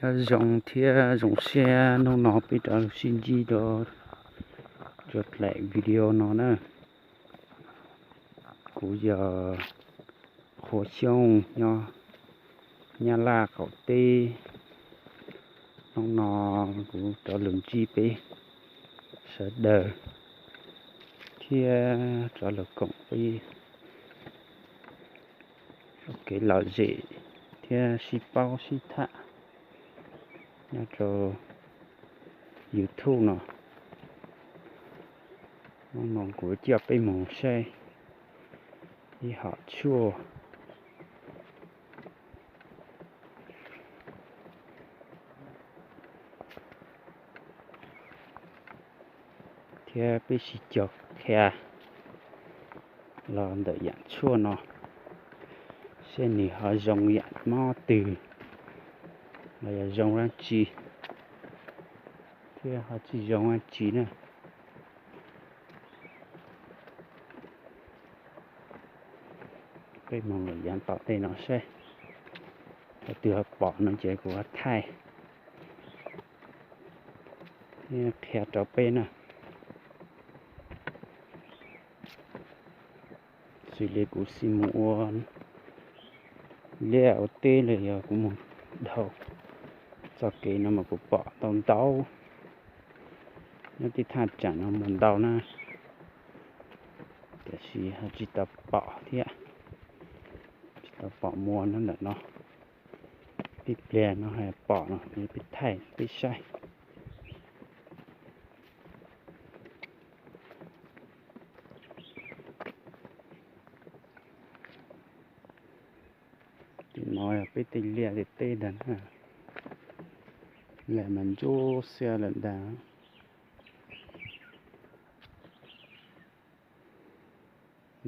Nyob zoo thiab zoo siab hnub no peb rov sib ntsib rau daim video no na. Kuv yog Qhua Xyooj nyob Nyab Laj qaum teb. Hnub no kuv rov los ntsib peb sawv daws thiab rov los koom peb kev lom zem thiab sib paub sib tham nyob rau YouTube no. Hnub no kuv coj peb mus saib ib hom tshuaj thiab peb sib cog qhia los ntawm yam tshuaj no, seb nws ho zoo yam mob twg los yog zoo dab tsi thiab ho tsis zoo dab tsi na. Peb mus lawm yav tom tej no seb, thaum twg ho pom no ces kuv ho thaij thiab qhia rau peb na. Xws li kuv xij mus ua liaj ua teb los yog kuv mus dhau txoj kev no mas kuv pom tau ntau, nyob tej thaj tsam no mus ntau na, tiam sis ho tsis tau pom thiab, tsis tau pom muag no ntawm no. Ib pliag no ho pom no peb thaij peb saib. Tim no yog peb tej liaj tej teb ntag na, lam mas ntsuab xiab lawm ntag.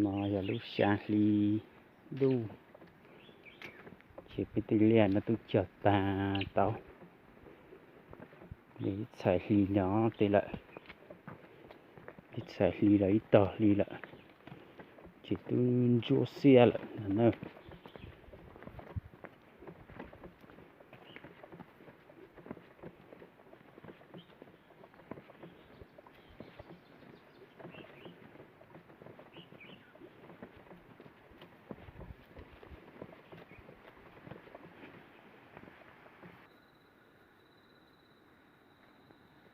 No yog lub xya hli ntuj, ces peb tej liaj no twb cog tag tau li ib txhais hli no tej lawm, ib txhais hli los ib tog hli lawm, ces twb ntsuab xiab lawm no na.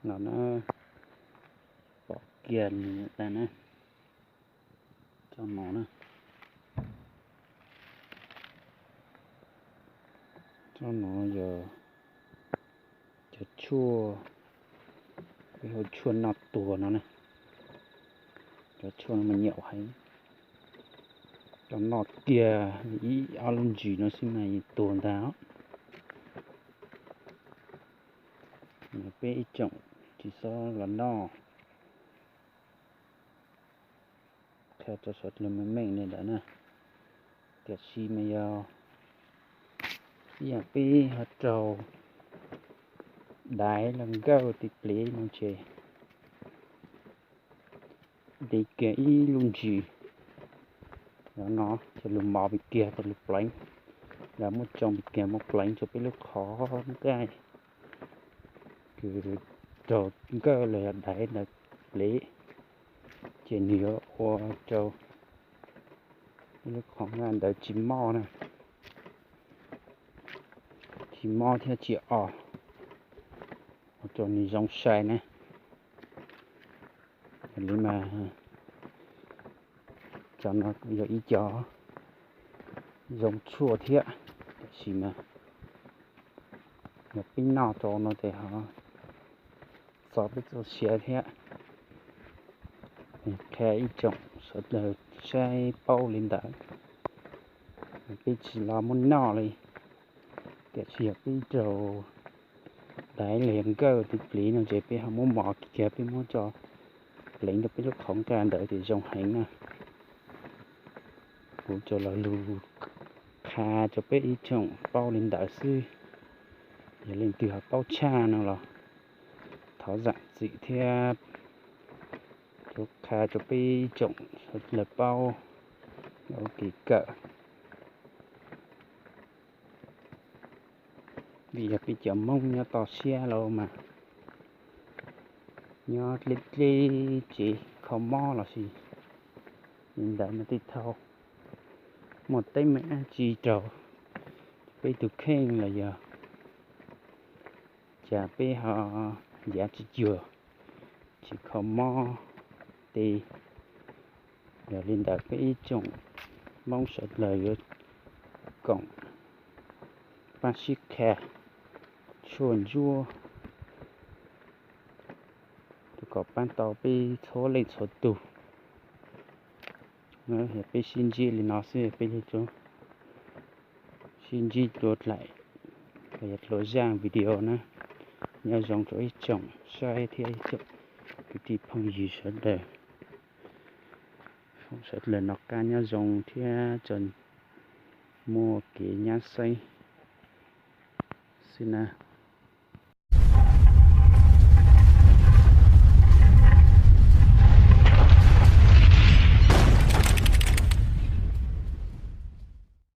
No na, pom kiag nws tas na. Tsob no na, tsob no yog cov tshuaj, peb hu tshuaj noj tuag no na. Cov tshuaj no mas nyaum heev, cov noj kiag ib ob lub ntsis no xwb mas tuag ntag. Peb ib tsoom tsis txhob los noj. Qhia rau sawv daws meej meej li ntawd na. Tiam sis mas yog ib yam peb ho raug daiv los nkawj tej plev no ces de kiag ib lub ntsis no, coj lug mos pem kiag rau lub pleev, los muab tsoo pem kiag muab pleev rau peb lub qhov nqaij kws raug nkawj los yog daiv ntawd plev, ces nws yuav ua rau peb lub qhov nqaij ntawd tsis mob na, tsis mob thiab tsis o, ua rau nws zoo sai na. Yog li mas cov no yog ib co zoo tshuaj thiab, tiam sis mas yog peb noj rau no ces ho txo peb txoj sia thiab. Qhia ib tsoom sawv daws saib paub li ntawd, peb tsis los muab noj li. Tiam sis yog peb raug daiv los yog nkawj tej plev no ces peb ho muab mos kiag peb muab tso pleev rau peb lub qhov nqaij ntawd ces zoo heev na. Kuv tsuas los lug qha rau peb ib tsoom paub li ntawd xwb. Yog leej twg ho paub tshaj no los thov zam txim thiab qha rau peb ib tsoom sawv daws paub ua kev kawm. Yog peb cov Hmoob nyob toj siab los mas nyob dleb dleb tsev kho mob los sis li ntawd no tej thaum muaj teeb meem dab tsi rau peb tus kheej los yog cas peb ho ncav tsis cuag, tsis kho mob tej. Yog li ntawd peb ib tsoom Hmoob sawv daws yuav koom pab sib qhia tshuaj ntsuab kom pab tau peb txhua leej txhua tus. Yog peb sib ntsib li no xwb peb thiaj sib ntsib dua dlaim los yog dua zaj video na. Nyob zoo rau ib tsoom saib thiab ib tsoom kwv tij phooj ywg sawv daws. Foom sawv daws noj qab nyob zoo thiab tsuas muaj kev nyab xeeb xwb na.